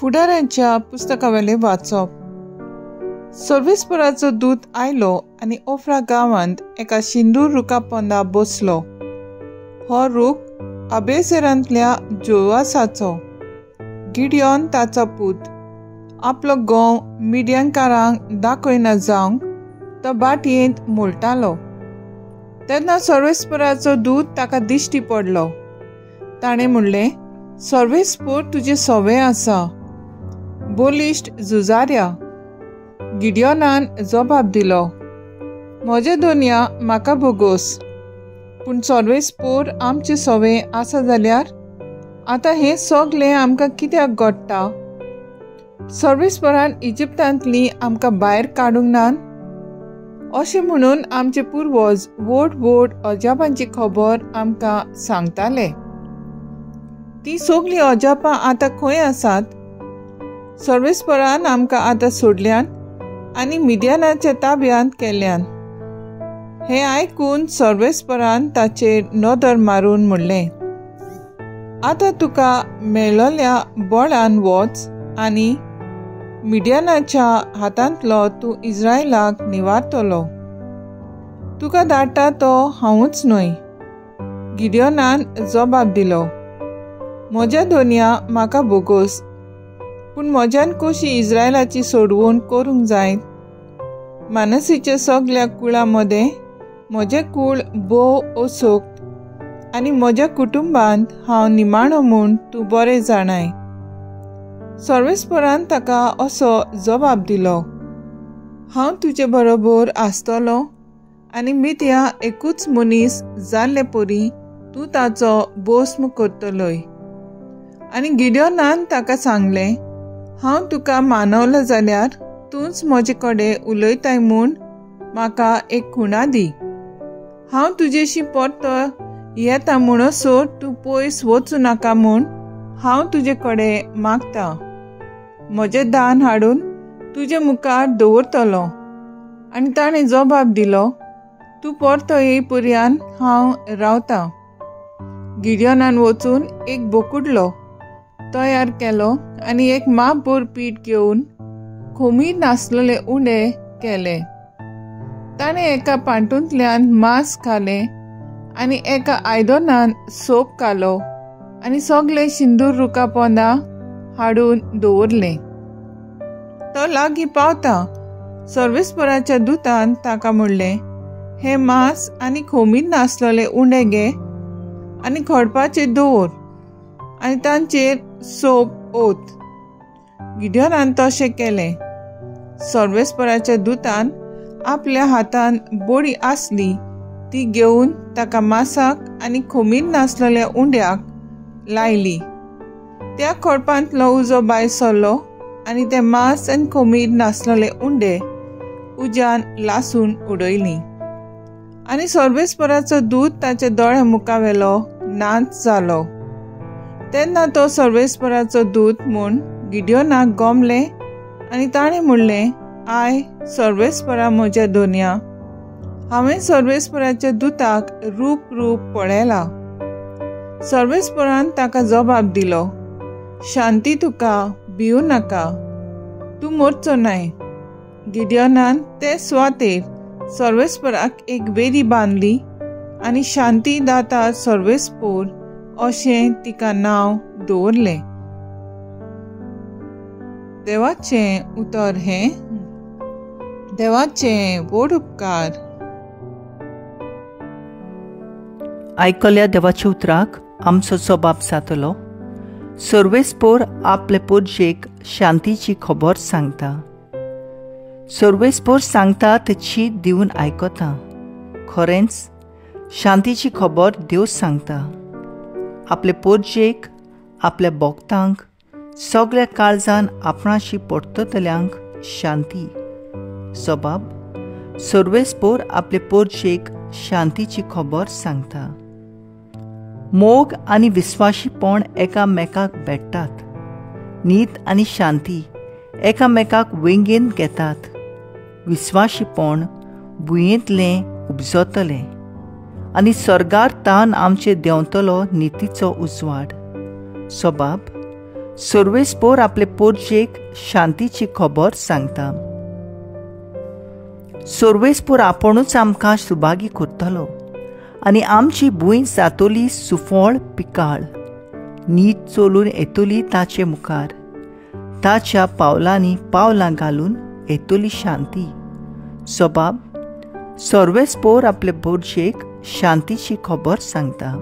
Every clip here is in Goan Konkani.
फुडाऱ्यांच्या पुस्तकावेलें वाचप. सर्वेस्पराचो दूत आयलो आनी ओफ्रा गांवांत एका शिंदूर रुखा पोंदा बसलो. हो रूख अबेझेरांतल्या जोआसाचो. गिडियॉन ताचो पूत आपलो गंव मिडियनकारांक दाखयना जावंक तो बाटयेंत मोळटालो. तेन्ना सर्वेस्पराचो दूत ताका दिश्टी पडलो. ताणें म्हणलें, सर्वेस्पोर तुजें सवें आसा, बलिश्ट झुजाऱ्या. गिडियॉनान जबाब दिलो, म्हजे दोनया म्हाका भोगोस, पूण सर्वेस्पोर आमचें सवें आसा जाल्यार आतां हें सगलें आमकां कित्याक घडटा? सर्वेस्परान इजिप्तांतली आमकां भायर काडूंक ना? अशें म्हणून आमचे पुर्वज व्हड व्हड अजापांची खबर आमकां सांगताले. ती सगळीं अजापां आतां खंय आसात? सर्वेस्परान आमकां आतां सोडल्यान आनी मिडियानाच्या ताब्यांत केल्यान. हें आयकून सर्वेस्परान ताचेर नदर मारून म्हणलें, आतां तुका मेळिल्ल्या बळान वच आनी मिडियानाच्या हातांतलो तूं इस्रायलाक निवारतलो. तुका धाडटा तो हांवूच न्हय. गिडियॉनान जबाब दिलो, म्हज्या दोनया म्हाका भोगोस, पूण म्हज्यान कशी इस्रायलाची सोडवण करूंक जायत? मानसीच्या सगल्या कुळां मदें म्हजें कूळ भोव असोक्त आनी म्हज्या कुटुंबांत हांव निमाणो म्हूण तूं बरें जाणाय. सर्वेस्परान ताका असो जबाब दिलो, हांव तुजे बरोबर आसतलो आनी मिद्या एकूच मनीस जाल्ले परी तूं ताचो भस्म करतलोय. आनी गिडियॉनान ताका सांगलें, हांव तुका मानवलो जाल्यार तूंच म्हजे कडेन उलयताय म्हूण म्हाका एक खुणा दी. हांव तुजेशी परतो येता म्हणसर तूं पयस वचूं नाका म्हूण हांव तुजे कडेन मागता. म्हजें दान हाडून तुजे मुखार दवरतलो. आनी ताणें जबाब दिलो, तूं परतो येय पर्यान हांव रावता. गिडियॉनान वचून एक बोकुडलो तयार केलो आनी एक मापभर पीठ घेवन खोमीर नासलेले उंडे केले. ताणें एका पांटूंतल्यान मांस खालें आनी एका आयदनान सोप घालो आनी सगळे शिंदूर रुखा पोंदा हाडून दवरलें. तो लागीं पावता सर्वेस्पराच्या दुतान ताका म्हणलें, हें मांस आनी खोमीर नासलेले उंडे घे आनी खडपाचेर दवर आनी तांचेर सोप ओत. गिडियॉनान तशें केलें. सर्वेस्पराच्या दुतान आपल्या हातान बडी आसली ती घेवन ताका मासाक आनी खोमीर नासलेल्या उंड्याक लायली. त्या खडपांतलो उजो भायर सरलो आनी ते मांस आनी खोमीर नासलेले उंडे उज्यान लासून उडयली. आनी सर्वेस्पराचो दूत ताच्या दोळ्या मुखावेलो नाच जालो. तेन्ना तो सर्वेस्पराचो दूत म्हूण गिडियॉनाक गोमलें आनी ताणें म्हणलें, I सर्वेस्परा म्हज्या दोनया, हांवें सर्वेस्पराच्या दुताक रूप रूप पळयला. सर्वेस्परान ताका जबाब दिलो, शांती तुका, भिवू नाका, तूं मरचो नाय. गिडियॉनान ते सुवातेर सर्वेस्पराक एक वेदी बांदली आनी शांती दाता सर्वेस्पोर अशें तिका नांव दवरलें. देवाचें उतर हें. देवाचें व्हड उपकार. आयकल्या देवाच्या उतराक आमचो जबाब जातलो. सर्वेस्पोर आपले पोरजेक शांतीची खबर सांगता. सर्वेस्पोर सांगता ते चीत दिवन आयकता. खरेंच शांतीची खबर देव सांगता. आपले पोरजेक, आपल्या भक्तांक, सगळ्या काळजान आपणाशी परततल्यांक शांती. जबाब, सर्वेस्पोर आपले पोरजेक शांतीची खबर सांगता. मोग आनी विस्वाशीपण एकामेकाक भेट्टात. नीत आनी शांती एकामेकाक वेंगेन घेतात. विस्वाशीपण भुंयेंतलें उपजतलें आनी सर्गार तान आमचे देंवतलो नितीचो उजवाड. सबाब, सर्वेस्पोर आपले पोरजेक शांतीची खबर सांगता. सर्वेस्पोर आपुणूच आमकां सुभागी करतलो आनी आमची भूंय जातली सुफळ पिकाळ. नीट चलून येतली ताचे मुखार, ताच्या पावलांनी पावलां घालून येतली शांती. सबाब सर्वेस्पोर आपले बोरजेक शांतीची खबर सांगता.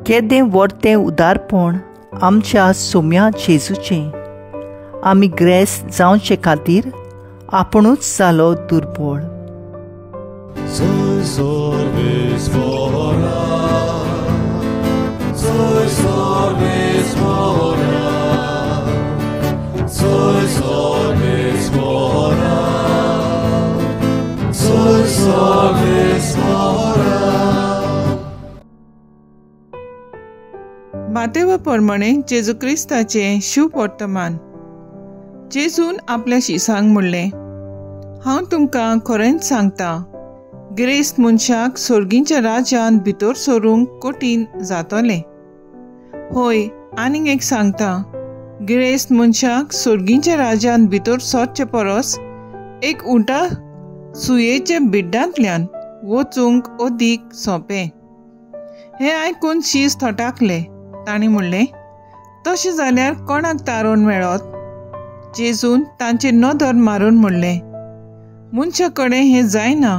केदें व्हडतें उदारपण आमच्या सोम्या जेजूचें. आमी ग्रेस जावचे खातीर आपुणूच जालो दुर्बळ. मातेव प्रमाणे जेजू क्रिस्ताचें शुभ वर्तमान. जेजून आपल्या शिसांक म्हणलें, हांव तुमकां खरेंच सांगता, गिरेस्त मनशाक सोर्गींच्या राज्यांत भितर सरूंक कठीण जातलें. होय, आनीक एक सांगता, गिरेस्त मनशाक सोर्गींच्या राज्यांत भितर सरचे परस एक उंटा सुयेच्या बिड्डांतल्यान वचूंक अदीक सोंपें. हें आयकून शीस थटाकले. तांणी म्हणलें, तशें जाल्यार कोणाक तारोन मेळत? जेजून तांचे नदर मारून म्हणलें, मनशा कडेन हें जायना,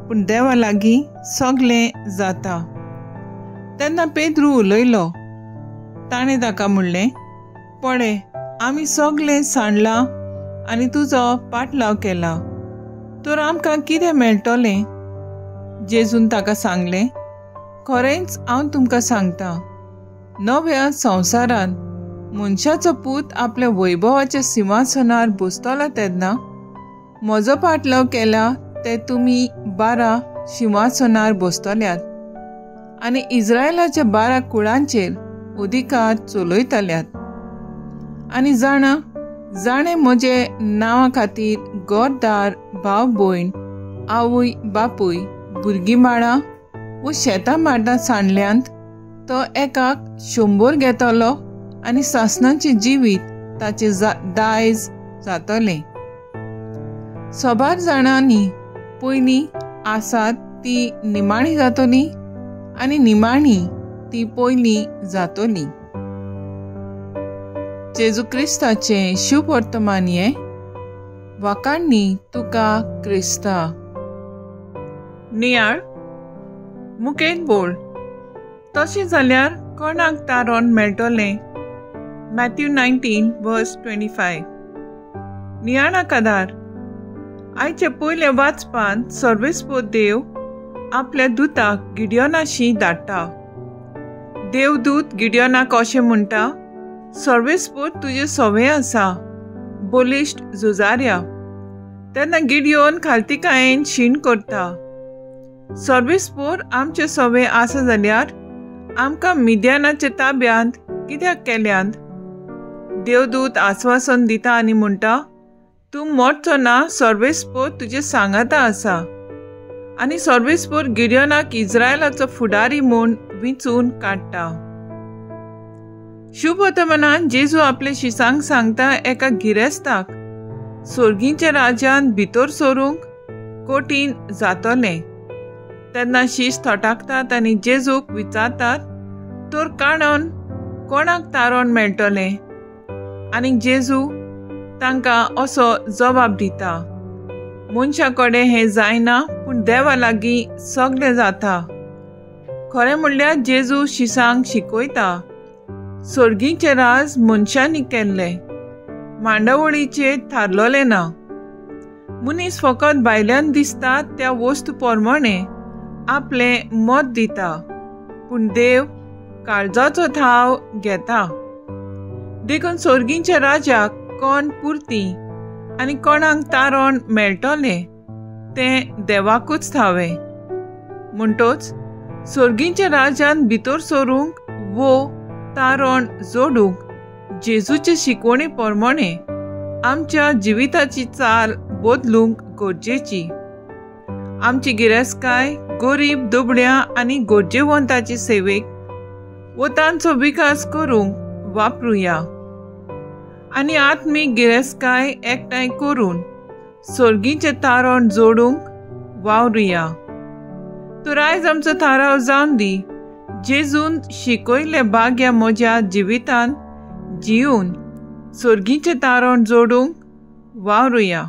पूण देवा लागीं सगलें जाता. तेन्ना पेद्रू उलयलो. ताणें ताका म्हणलें, पळय, आमी सगलें सांडलां आनी तुजो पाटलाव केला, तर आमकां कितें मेळटलें? जेजून ताका सांगलें, खरेंच हांव तुमकां सांगता, नव्या संवसारांत मनशाचो पूत आपल्या वैभवाच्या सिंहासनार बसतलो तेन्ना म्हजो पाटलाव केला ते तुमी 12 शिंवासनार बसतल्यात आनी इस्रायलाच्या 12 कुळांचेर अधिकार चलयतल्यात. आनी जाणा जाणें म्हजे नांवा खातीर घरदार, भाव भयण, आवय बापूय, भुरगीं बाळां व शेतां मार्दां सांडल्यांत तो एकाक 100 घेतलो आनी सासणाचें जिवीत ताचें दायज जातलें. सबार जाणांनी पयलीं आसात ती निमाणी जातली आनी निमाणी ती पयलीं जातली. जेजू क्रिस्ताचें शुभ वर्तमान हें. वाकांनी तुका क्रिस्ता. नियाळ मुखेल बोल. तशें जाल्यार कोणाक तारोन मेळटलें? मॅथ्यू 19:25. नियाळा कादार. आयचे पयले वाचपांत सर्वेस्पोर देव आपल्या दुताक गिडियोनाशी धाडटा. देवदूत गिडियोनाक अशें म्हणटा, सर्वेस्पोर तुजे सवे आसा, बलिश्ट झुजाऱ्या. तेन्ना गिडियोन खालतीकायेन शीण करता. सर्वेस्पोर आमचे सवे आसा जाल्यार आमकां मिद्यानाच्या ताब्यांत कित्याक केल्यांत? देवदूत आस्वासन दिता आनी म्हणटा, तूं मरचो ना, सर्वेस्पोर तुजे सांगाता आसा. आनी सर्वेस्पोर गिडियोनाक इस्रायलाचो फुडारी म्हूण विंचून काडटा. शुभवर्तमानान जेजू आपले शिसांक सांगता, एका गिरेस्ताक सोर्गींच्या राज्यांत भितर सरूंक कठीण जातलें. तेन्ना शीस थटाकतात आनी जेजूक विचारतात, तर काणून कोणाक तारोन मेळटलें? आनी जेजू तांकां असो जबाब दिता, मनशा कडेन हें जायना, पूण देवा लागीं सगलें जाता. खरें म्हणल्यार जेजू शिसांक शिकयता, सोर्गीचें राज मनशांनी केल्लें, मांडावळीचेर थारलोलें ना. मनीस फकत भायल्यान दिसता त्या वस्तू प्रमाणे आपलें मत दिता, पूण देव काळजाचो थाव घेता. देखून सोर्गीच्या राजाक कोण पुरती आनी कोणाक तारण मेळटलें तें देवाकूच थावें. म्हणटोच सर्गींच्या राज्यांत भितर सरूंक वो तारण जोडूंक जेजूचे शिकवणी प्रमाणे आमच्या जिविताची चाल बदलूंक गरजेची. आमची गिरेस्तकाय गरीब, दुबळ्या आनी गरजेवंताची सेवेक वो तांचो विकास करूंक वापरुया आनी आत्मीक गिरेस्तकाय एकठांय करून सर्गीचें तारण जोडूंक वावरुया. तर आयज आमचो थाराव जावन दी, जेजून शिकयल्ले भाग्या म्हज्या जिवितांत जिवन सर्गीचें तारण जोडूंक वावरुया.